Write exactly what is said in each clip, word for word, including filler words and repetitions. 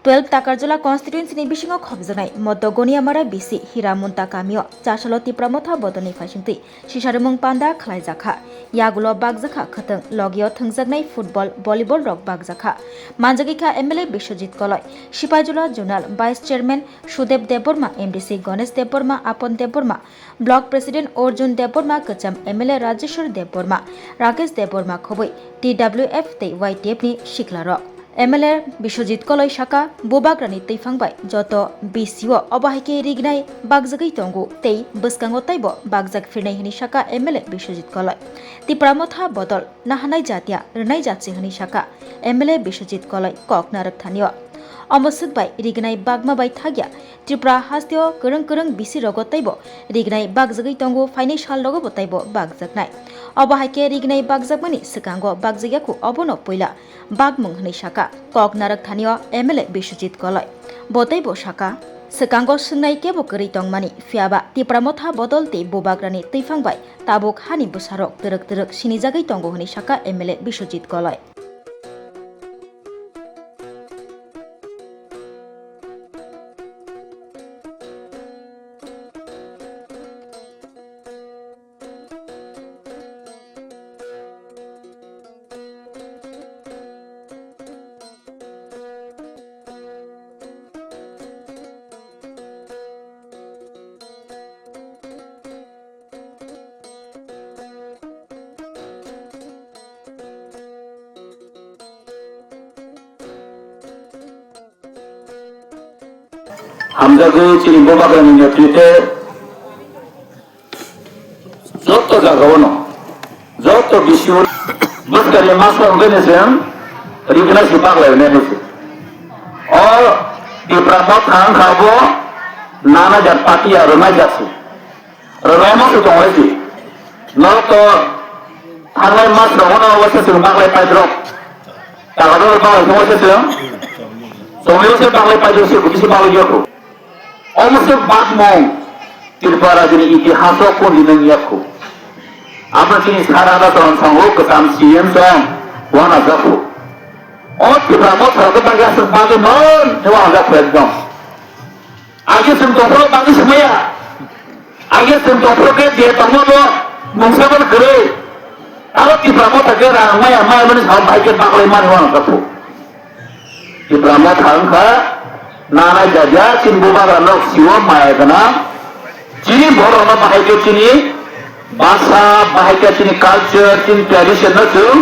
Twelve Takarjala constituency ni bisingo khopjaknai Moddo Goniamara B C Hiramunta kamio chasalo Tipra Motha bodolni phaisingtwi sisarumung panda khlaijakha. Yagulo bakjakha khwtwng, logio thwngjaknai football, volleyball rok bakjakha. Manjagwikha M L A Biswajit Koloi, Sipaijula Zonal Vice Chairman Sudeb Debbarma, M D C Ganesh Debbarma, Apon Debbarma, Block President Arjun Debbarma, kwcham M L A Rajeshwar Debbarma, Rakesh Debbarma khobwi T W F tei Y T F ni siklarok. M L A Biswajit Koloi saka, bubagrani twiphang bai joto B C o obo hai khe rignai bakjagwi tongo tei bwskango teibo bakjak phirnai hwnwi saka M L A Biswajit Koloi. Tipra Motha bodol nahanai jatiya rwnai jatsi hwnwi saka M L A Biswajit Koloi kok narwk thanio. Omo swk bai rignai bagma bai thagya Tripura hasteo kwrwng kwrwng B C rogo teibo rignai bakjagwi tongo, phainai sal rogo bo teibo bakjaknai. Obo hai khe rignai bakjakmani swkango bakjakya khu obono puila bakmung hwnwi saka kok narwk thanio M L A Biswajit Koloi. Bo teibo saka, swkango swngnai kebo kwrwi tongmani, phiyaba Tipra Motha bodol tei bubagrani twiphang bai tabuk hani bwsarok twrwk twrwk sinijagwi tongo hwnwi saka M L A Biswajit Koloi. Hamjagwi chini bubagrani netrite joto jagao no, joto bisio bwskani masa hwnkhe ni chwng rikna si baglai hwnwi hai se. O Tipra Motha wngkha bo nana jat party ya rwnai jat se. Rwlaima se tonglaidi. Norok to thangnai mas rogo no waisa chwng baglai paidrok. Tagador baglai thangma se chwng. Chonglaibo se baglai paidrok se bwtwi se baglai yakho. Omo se bakmung Tripura rajini itihas o kun rinang yakho. Abo chini sara da ton sango kwcham C M song wana jakho. O Tipra Motha rok bagwi aswk bagwi mon se wana jakho ekdom. Age chwng tongphuru bagwi swmaya. Age chwng tongphuru khe je tongma bo mungsa bo kwrwi. Aro Tipra Motha khe rang maya maya mani sawi bai khe baglai mani wng kha phu. Tipra Motha wng kha nanai jaja chini bubagra nok siwo maya gwnang. Chini borok no bahai khe chini basa, bahai khe chini culture, chini tradition no chwng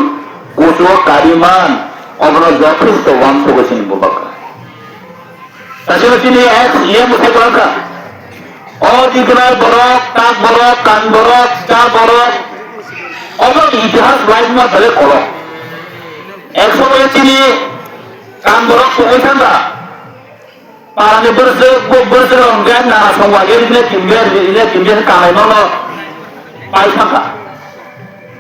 kuchugo kariman. Obono jothesto uansukgo chini bubagra. Sasino chini ex E M bwsai kwlangkha. O Dignai borok, Tak borok, Kan borok, Cha borok. Obo itihas laima tale kolok. Ek somoy chini Kan borok tongwi thangkha. Parani bwrwswk, bo bwrwswk rok hwnkhe nana songwagwi rikle kimbe, rikle kimbe kanai mano pai thangkha.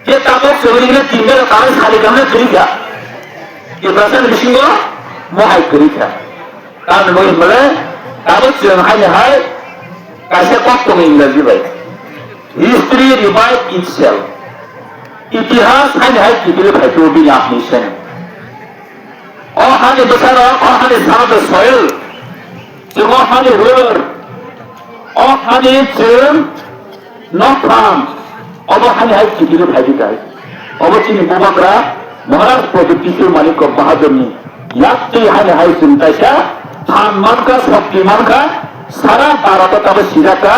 Je tabuk chwng rikle kimbe rok kanai sadi kamle kwrwi kha. Tiprasa ni bisingo mohai kwrwi kha. Tamni bagwi hwnmale tabuk chwng haini hai kaisa kok tongo Ingreji bai. History revive itself. Itihas haini hai kiphilwi phai phuru bini ahni sen. O hani bwsarok, o hani son of the soil. Chwng o hani ruler. O hani chwng nokphang. Obo hani hai kiphilwi phai di kai. Obo chini bubagra Maharaj Pradyut Kishore Manikya Bahadurni yaktwi hani hai chwng kaisa phan mankha, shokti mankha, sara Bharat o tabuk sijak kha.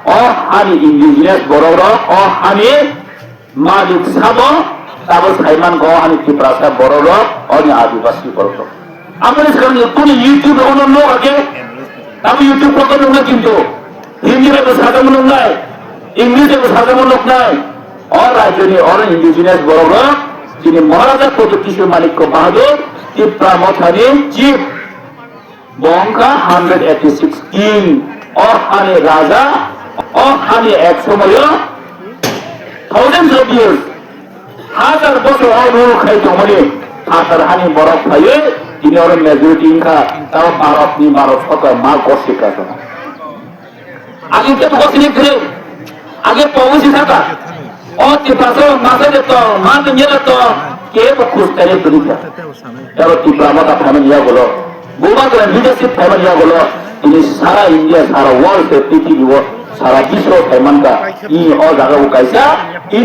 O hani indigenous borok rok, o hani malik sabo tabuk saiman kha o hani Tiprasa borok rok, oni adibasi borok rok. Amoni swkang kunu YouTube rogo no nuk age, tabuk YouTube rogo nuknai kintu Hindi bai bo sajak nuknai, English bai bo sajak nuknai. O rajyoni oro indigenous borok rok chini Maharaja Pradyut Kishore Manikya Bahadur, Tipra Mothani chief, bo wngkha hundred eighty six king, o hani raja, o hani ek somoyo thousands of years, hajar bosor o rule khai tongmani phatar hani borok phaiwi tini oro majority wngkha, tamo Bharatni, Bharat sorkar ma gosi kha tongma. Aging khe tongkha sini kwrwi. Age pogwi si saka. O Tiprasa masa de tong, ma de nyela tong, ke bo khus kare bwrwi kha. Tabo Tipra Motha phaimani yagulo. Bubagra leadership phaimani yagulo tini sara India, sara world se prithibi o, sara biswo phaimankha. I o jaga o kaisa I